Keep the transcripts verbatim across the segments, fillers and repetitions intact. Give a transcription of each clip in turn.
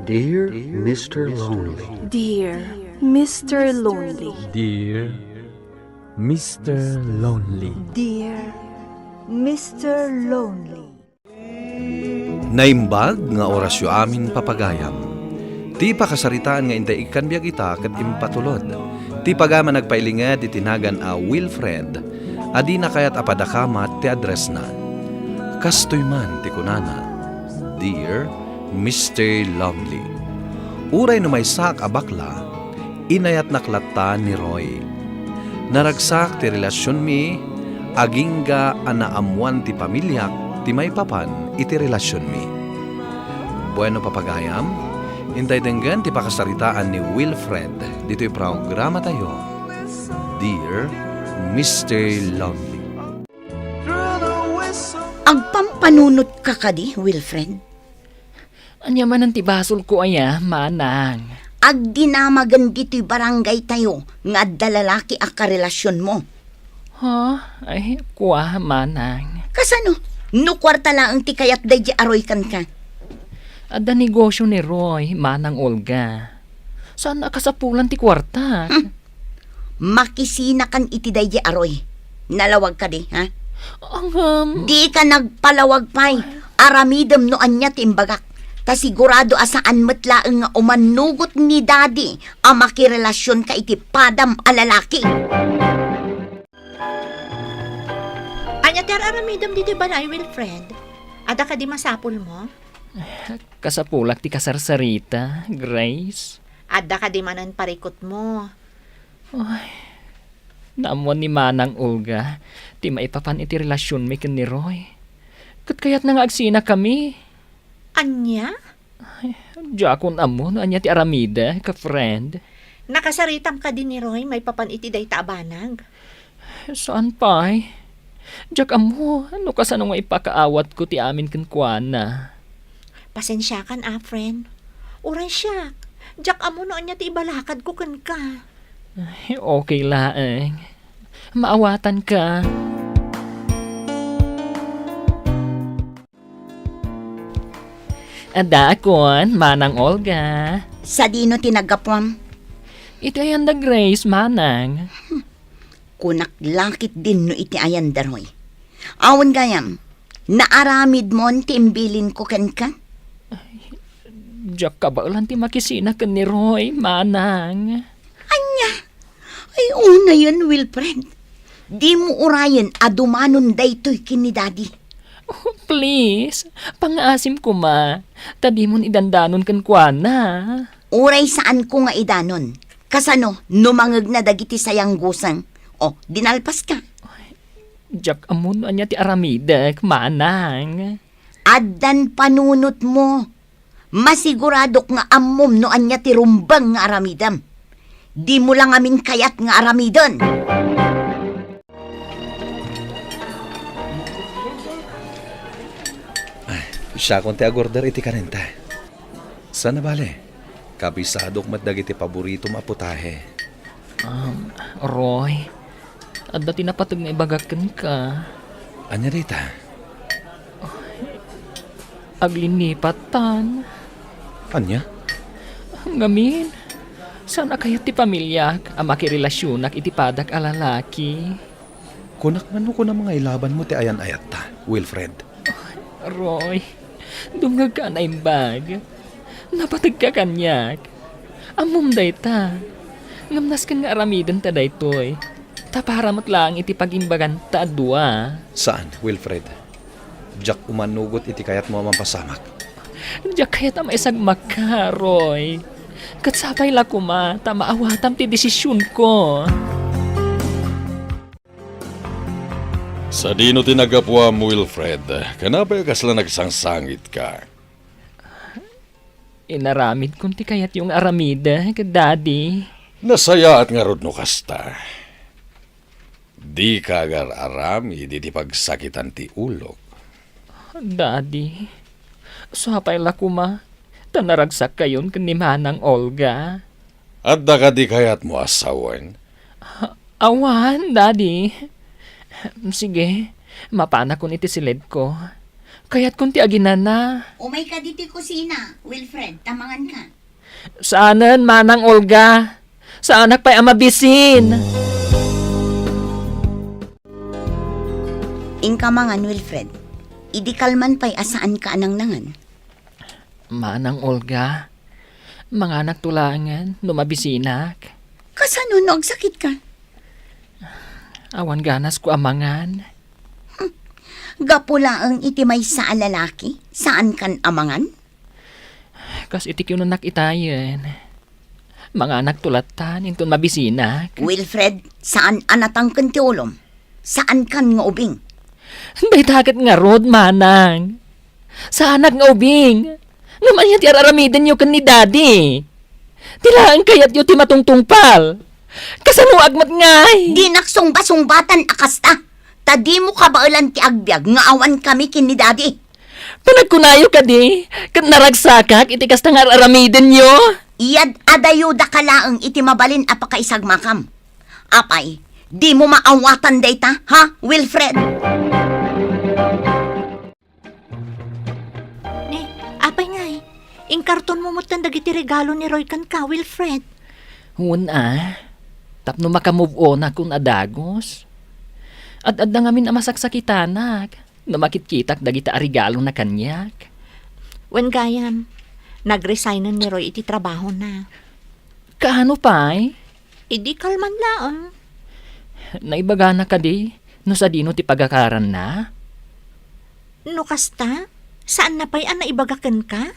Dear Mister Lonely. Dear Mister Lonely. Dear Mister Lonely. Dear Mister Lonely. Naimbag nga orasyo amin, papagayam. Ti pakasaritaan nga intay ikkan biag ita ket impatulod. Ti pagayam a nagpailinged iti nagan a Wilfred a dina kayat a padakamat ti addressna. Kastoy man ti kunana, Dear Mister Lonely. Uray no maysaak a bakla, inayatnak latta ni Roy. Naragsak ti relasionmi, agingga a naammoan ti pamiliak ti maipapan iti relasionmi. Bueno, papagayam, intay denggen ti pakasaritaan ni Wilfred ditoy programatayo, Dear Mister Lonely. Agpampanunot ka kadi, Wilfred? Ania manen ti basolko aya, manang? Agdinamagen ditoy barangay tayo nga adda lalaki a karelasionmo. Ha? Ay, kua, manang. Kasano? No kuarta laeng ti kayat daydi a Roy kenka? Adda negosyo ni Roy, Manang Olga. Saan a kasapulan ti kuarta? Hmm. Makisinakan iti daydi a Roy. Nalawag kadi, ha? Ngem, dika nagpalawag pay. Aramidem no ania ti imbagak. Ta sigurado a saan met laeng nga umanugot ni Daddy a makirelasionka iti padam a lalaki. Ania ti ar-aramidem ditoy balay, Wilfred? Adda kadi masapulmo? Kasapulak ti kasarsarita, Grace. Adda kadi manen parikutmo? Ay, naammoan ni Manang Olga ti maipapan iti relasionmi ken ni Roy. Ket kayatna nga agsinakami. Ania? Ay, diakon ammo no ania ti aramidek, friend. Nakasaritam kadi ni Roy maipapan iti dayta a banag? Saan pay. Diak ammo no kasano nga ipakaawatko ti amin kenkuana. Pasensiakan a, friend. Uray siak, diak ammo no ania ti ibalakadko kenka. Ay, okay laeng. Maawatanka. Addaakon, Manang Olga. Sadino ti naggapuam? Iti ayan da Grace, Manang. Kunak la ketdin no iti ayan da Roy. Awan gayam, naaramidmon ti imbilinko kenka? Ay, diak kabaelan ti makisina ken ni Roy, Manang. Ania? Ay, unayen, Wilfred. Dimo urayen a dumanon daytoy ken ni Daddy. Oh, please, pangngaasim koma, ta dimon idandanon kenkuana. Uray saanko nga idanon. Kasano no mangegna dagiti sayangguseng? O, dinalpaska. Diak ammo no ania ti aramidek, Manang. Addan panunotmo. Masiguradok nga ammom no ania ti rumbeng nga aramidem. Dimo la ngamin kayat nga aramiden. Ay, siakon ti agorder iti kanenta. Saan a bale, kabisadok met dagiti paboritom a putahe. Um, Roy, adda ti napateg nga ibagak kenka. Ania dayta? Aglinipattan. Ania? Ngamin, saan a kayat ti pamiliak a makirelasionak iti padak a lalaki? Kunak man no kunam nga ilabanmo ti ayan-ayatta, Wilfred. Roy, dumngegka a naimbag. Napategka kaniak. Ammom dayta. Ngem nasken nga aramidenta daytoy. Ta para met laeng iti pag-imbaganta a dua. Saan, Wilfred. Diak umanugot iti kayatmo a mapasamak. Diak kayat a maisagmakka, Roy. Ket sapay la koma ta maawatam ti desisionko. Sadino ti naggapuam, Wilfred? Ken apay a kasla nagsangsangitka? Inaramidkon ti kayatyo nga aramidek, Daddy. Nasayaat ngarud no kasta. Dika agar-aramid iti pagsakitan ti ulok. Daddy, sapay la koma ta naragsakkayon ken ni Manang Olga. Adda kadi kayatmo a sawen? Awan, Daddy. Sige, mapanakon iti siledko. Kayatkon ti aginana. Umayka ditoy kusina, Wilfred, ta manganka. Saanen, Manang Olga. Saanak pay a mabisin. Inka mangan, Wilfred. Idi kalman pay a saanka a nangnangan. Manang Olga, manganakto laengen no mabisinak. Kasano no agsakitka? Awan ganasko a mangan. Gapu laeng iti maysa a lalaki, saankan a mangan? Kas iti kinunannak itayen, manganakto lattan inton mabisinak. Wilfred, saan a natangken ti ulom. Saankan nga ubing. Dayta ket ngarud, Manang. Saanak nga ubing. Ngem ania ti ar-aramidenyo ken ni Daddy? Ti laeng kayatyo ti matungtungpal. Kasanoak met ngay? Dinak sungba-sungbatan a kasta. Ta dimo kabaelan ti agbiag nga awan kami ken ni Daddy. Panagkunayo kadi, ket naragsakak iti kasta nga ar-aramidenyo? Iyad-adayodaka laeng iti mabalin a pakaisagmakam. Apay, dimo maawatan dayta, ha, Wilfred? Ne, apay ngay, inkartonmo metten dagiti regalo ni Roy kenka, Wilfred? Wen a, tapno maka-move on akon a dagus. Ad-adda ngamin a masaksakitanak no makitkitak dagita a regalona kaniak. Wen gayam, nag-resignen ni Roy iti trabahona. Kaano pay? Idi kalman laeng. Naibagana kadi no sadino ti pagakaranna? No kasta, saanna pay a naibaga kenka?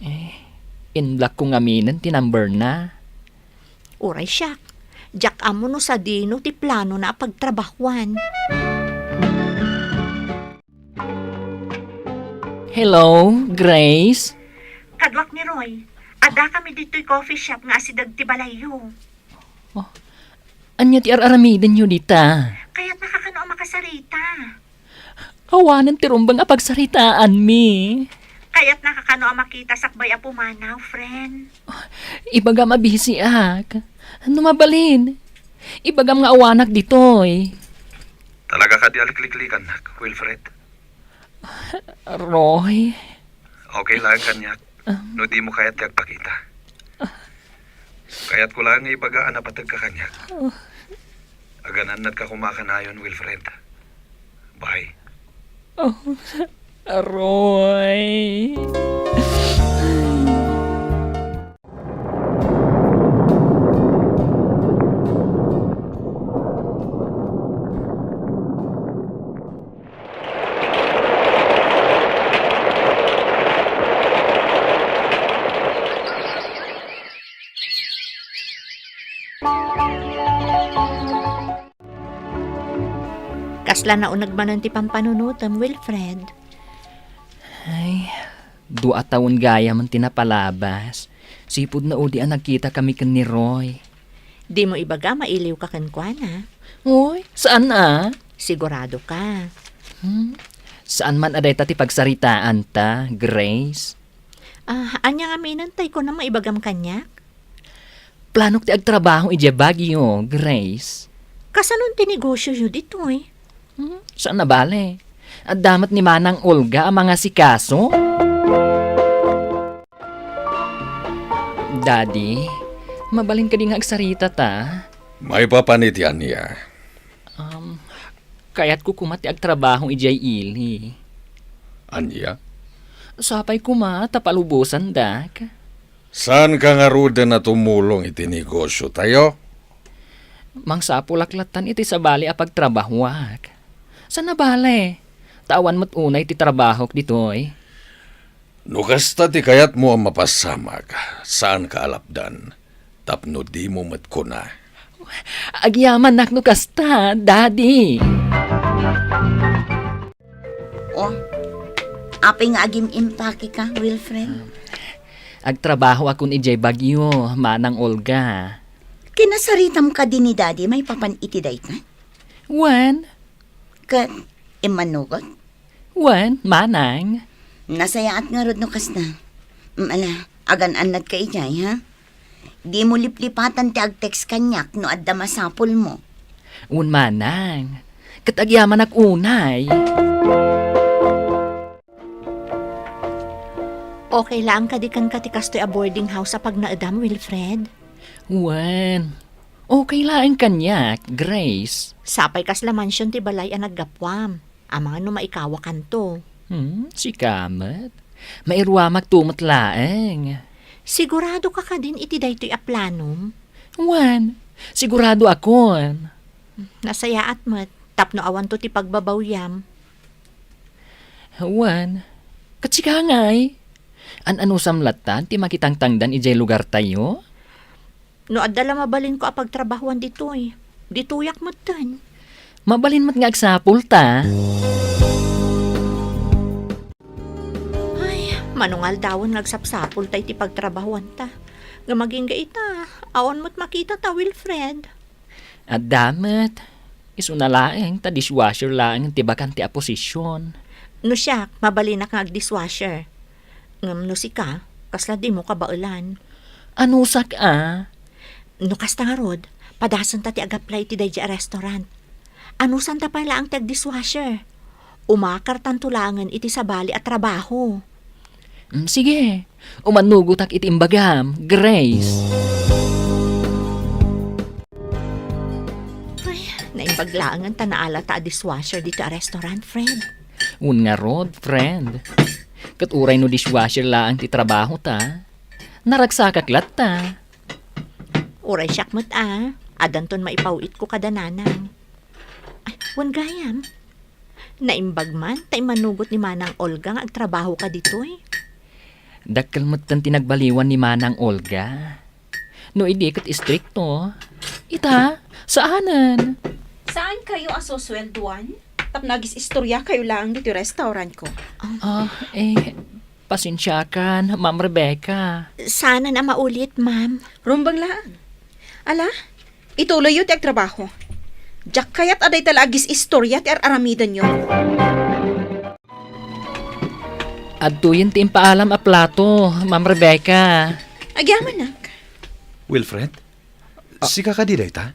Eh, in-block ko ngaminen ti number na. Uray siak, diak ammo no sadino ti planona a pagtrabahuan. Hello, Grace? Kaduak ni Roy. Adda kami ditoy coffee shop nga asideg ti balayyo. Oh, ania ti ar-aramidenyo dita? Kayatnaka kano a makasarita. Awanen ti rumbeng a pagsaritaanmi. Kayatnaka kano a makita sakbay a pumanaw, friend. Ibagam a bisiak. No mabalin, ibagam nga awanak ditoy. Talaga kadi a likliklikannak, Wilfred? Roy. Okay lang kaniak. Um. No dimo kayat ti agpakita. Kayatko lang nga ibaga a napategka kaniak. Oh. Agan-annadka koma kanayon, Wilfred. Bye. Oh, Roy. Kasla nauneg manen ti pampanunotem, Wilfred. Ay, dua a tawen gayam ti napalabas. Sipud naudi a nagkita kami ken ni Roy. Dimo ibaga mailiwka kenkuana? Uy, saan a? Sigurado ka? Hmm? Saan man a dayta ti pagsaritaanta, Grace? Ah, ania ngamin tay kunam nga ibagam kaniak? Planok ti agtrabaho idiay Baguio, Grace. Kasanon ti negosyoyo ditoy? Hmm, saan a bale. Adda met ni Manang Olga a mangasikaso. Daddy, mabalin kadi nga agsarita ta? Maipapan iti ania? Um, kayatko koma ti agtrabaho idiay ili. Ania? Sapay koma ta palubosandak. Saanka ngaruden a tumulong iti negosyotayo? Mangsapulak lattan iti sabali a pagtrabahoak. Saan a bale, ta awan met unay ti trabahok ditoy. No kasta ti kayatmo a mapasamak, saanka a lapdan, tapno dimo met kuna. Agyamanak no kasta, Daddy. Oh, apay nga agim-impake ka, Wilfred? Agtrabahoakon idiay Baguio, Manang Olga. Kinasaritam kadi ni Daddy maipapan iti dayta? Wen. Ket immanugot? Wen, Manang. Nasayaat ngarud no kasta. Mm, ala, agan-annadka idiay, ha? Dimo liplipatan ti agtext kaniak no adda masapulmo. Wen, Manang. Ket agyamanak unay. Okay laeng kadi kenka ti kastoy a boarding house a pagnaedam, Wilfred? Wen, okay laeng kaniak, Grace. Sapay kasla mansion ti balay a naggapuam. Amangan no maikawakanto. Hmm, sika met. Mairuamakto met laeng. Siguradoka kadin iti daytoy a planom? Wen, siguradoakon. Nasayaat met, tapno awanto ti pagbabawiam. Wen, ket sika ngay? An-anusam lattan ti makitangtangdan idiay lugartayo? No adda la mabalinko a pagtrabahoan ditoy, ditoyak metten. Mabalin met nga agsapulta. Ay, mano nga aldawen nga agsapsapulta iti pagtrabahoanta. Ngem agingga ita, awan met makitata, Wilfred. Adda met. Isuna laeng ta dishwasher laeng ti bakante a posisyon. No siak, mabalinak nga agdishwasher. Ngem no sika, kasla dimo kabaelan. Anusak a? No kasta ngarud, padasenta ti ag-apply iti daydiay a restaurant. Anusanta pay laeng ti agdishwasher. Umakartanto laengen iti sabali a trabaho. Mm, sige. Umanugotak iti imbagam, Grace. Ay, naimbag laengen ta naalata a dishwasher ditoy a restaurant, friend. Wen ngarud, friend. Ket uray no dishwasher laeng ti trabahota, naragsakak latta. Uray siak met a, addanton maipaw-itko kada nanang. Ay, wen gayam. Naimbag man ta immanugot ni Manang Olga nga agtrabahoka ditoy. Dakkel metten ti nagbaliwan ni Manang Olga. No idi ket istrikto, ita, saanen. Saan kayo a suswelduan? Tapno agis-istorya kayo laeng ditoy restaurant ko. Ah, eh, pasensiakan, Ma'am Rebecca. Saanen a maulit, ma'am. Rumbeng laeng. Ala, ituloyyo ti agtrabaho. Diak kayat a dayta la agis-istorya ti ar-aramidenyo. Adtoyen ti impaalam a plato, Ma'am Rebecca. Agyamanak. Wilfred? Ah. Sika kadi dayta?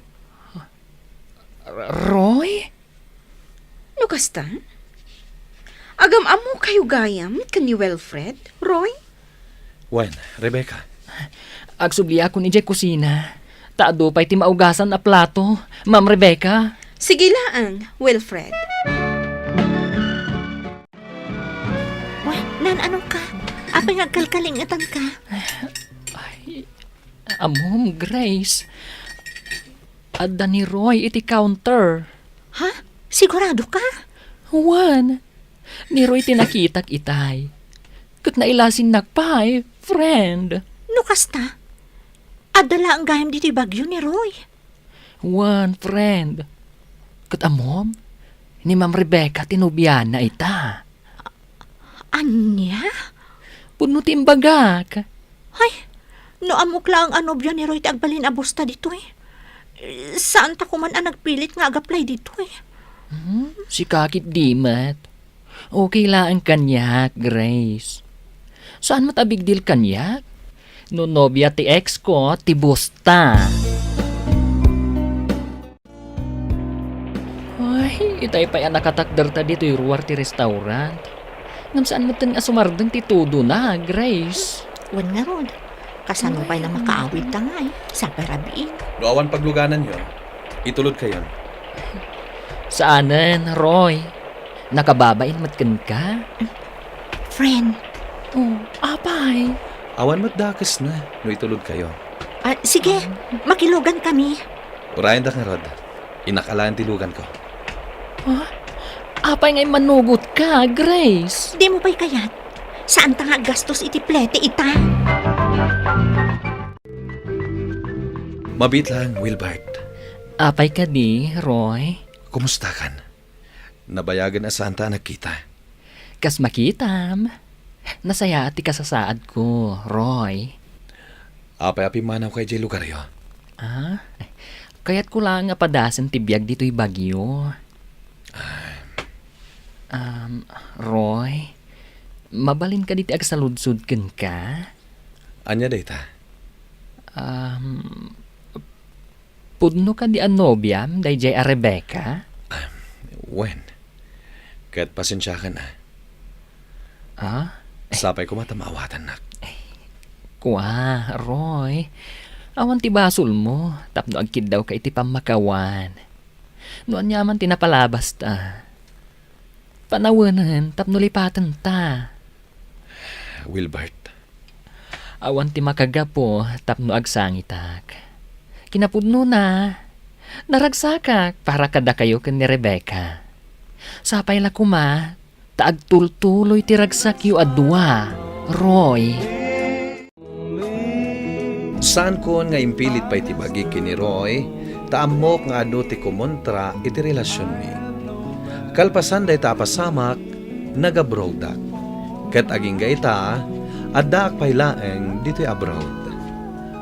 R-, Roy? No kasta, agam-ammo kayo gayam ken ni Wilfred, Roy? Wen, Rebecca. Agsubliakon idiay kusina. Ta adu pay ti maugasan a plato, Ma'am Rebecca. Sige laeng, Wilfred. Wa, naan-anong ka? Apay nga agkalkalingetan ka? Ay, ammom, Grace. Adda ni Roy iti counter. Ha? Sigurado ka? Wen, ni Roy ti nakitak itay. Ket nailasinnak pay, friend. No kasta, adda laeng gayam ditoy Baguio ni Roy. Wen, friend. Ket ammom, ni Ma'am Rebecca ti nobiana ita. Ania? Pudno ti imbagak. Ay, no ammok laeng a nobio ni Roy ti agbalin a boss ta ditoy, eh, saanta koman a nagpilit nga ag-apply ditoy. Hmm, sika ketdi met. Okay laeng kaniak, Grace. Saan met a big deal kaniak? No nobia ti ex ko, ti boss ta. Ay, itay pay a nakatakder ta ditoy ruar ti restaurant. Ngem saan metten nga sumardeng ti tudona, Grace. Wen ngarud, kasano pay na makaawid ta ngay, sapay rabiin. No awan paglugananyo, itulod kayon. Saanen, Roy. Nakababain met kenka? Friend. Oh, apay? Awan met dakesna no itulod kayo. Ah, sige, makilugan kami. Urayendak ngarud. Innak alaen ti luganko. Huh? Apay nga immanugot ka, Grace? Di mo pay kayat? Saan ta nga aggastos iti plete ita? Mabiit lang, Wilbert. Apay kadi, Roy? Kumusta kan? Nabayagen a saan ta a nagkita. Kas makitam, nasayaat ti kasasaadko, Roy. Apay a pimmanawka idiay lugaryo? Ah, kayatko laeng a padasen ti biag ditoy Baguio. Ah. Um, Roy, mabalin kadi ti agsaludsod kenka? Ania dayta? Um, Pudno kadi a nobiam daydiay a Rebecca? Ah, wen. Ket pasensiakan a. Ah? Sapay koma ta maawatannak. Kua, Roy, awan ti basolmo tapno agkiddawka iti pammakawan. No aniaman ti napalabasta, panawenen tapno lipatenta. Wilbert. Awan ti makagapu tapno agsangitak. Kinapudnona, naragsakak para kadakayo ken ni Rebecca. Sapay la koma ta agtultuloy ti ragsakyo a dua, Roy. Saankon nga impilit pay ti bagik ken ni Roy, ta ammok nga adu ti kumontra iti relasionmi. Kalpasan dayta a pasamak, nag-abroadak. Ket agingga ita, addaak pay laeng ditoy abroad.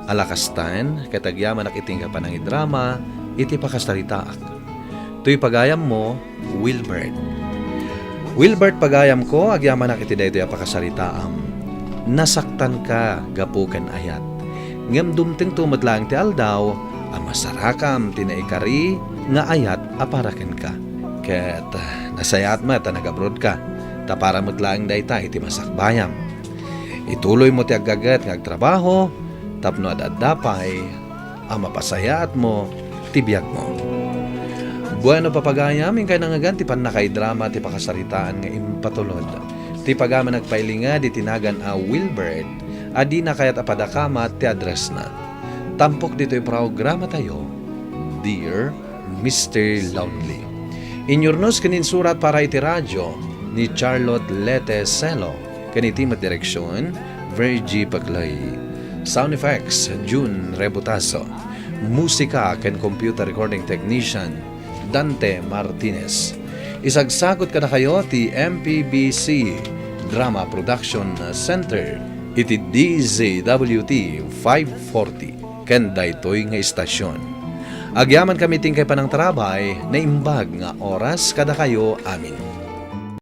Ala kastan, ket agyamanak iti nga panangidrama iti pakasaritaak. Toy pagayammo, Wilbert. Wilbert, pagayamko, agyamanak iti daytoy a pakasaritaam. Nasaktanka gapu ken ayat. Ngem dumtengto met laeng ti aldaw a masarakam ti naikari nga ayat a para kenka. Ket nasayaat met a nag-abroadka, ta para met laeng dayta iti masakbayam. Ituloymo ti aggaget nga agtrabaho tapno ad-adda pay a mapasayaatmo ti biagmo. Bueno, papagayam, inkay nangngegan ti pannakaidrama ti pakasaritaan nga impatulod. Ti pagayam a nagpailinged iti nagan a Wilbert a dina kayat a padakamat ti addressna. Tampok ditoy programatayo, Dear Mister Lonely. Inyurnos ken insurat para iti radio ni Charlotte Lete Celo, ken iti met direksion, Virgie Paclay. Sound effects, June Rebutazo. Musika ken computer recording technician, Dante Martinez. Isagsagut kadakayo ti M P B C Drama Production Center iti D Z W T five forty ken daytoy nga istasion. Agyamankami ti inkay panangtarabay, naimbag nga oras kadakayo amin.